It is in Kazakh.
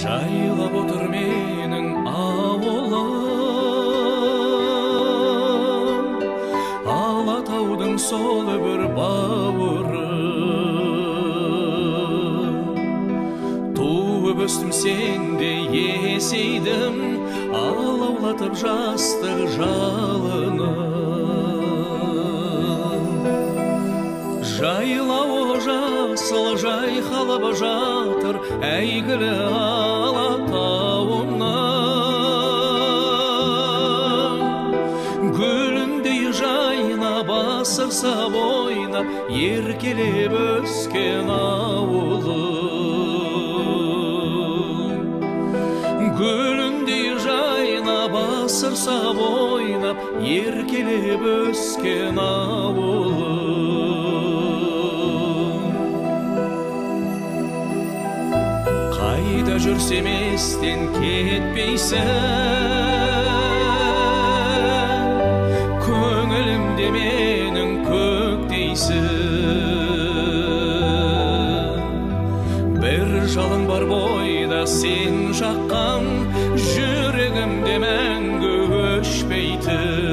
Жайлап отыр менің ауылым, Алатаудың сол бір бауыры. Туып өстім сенде есейдім, алаулатып жастық жалыны. Жайлауы жасыл жайқалып жатыр әйгілі Алатауымның. Гүліндей жайнап, асырсап ойнап, еркелеп өскен ауылым. Гүліндей жайнап, асырсап ойнап, еркелеп өскен ауылым. Қайда жүрсем естен кетпейсің, көңілімде менің көктейсің. Бір жалын бар бойда сен жаққан, жүрегімде мәңгі өшпейтін.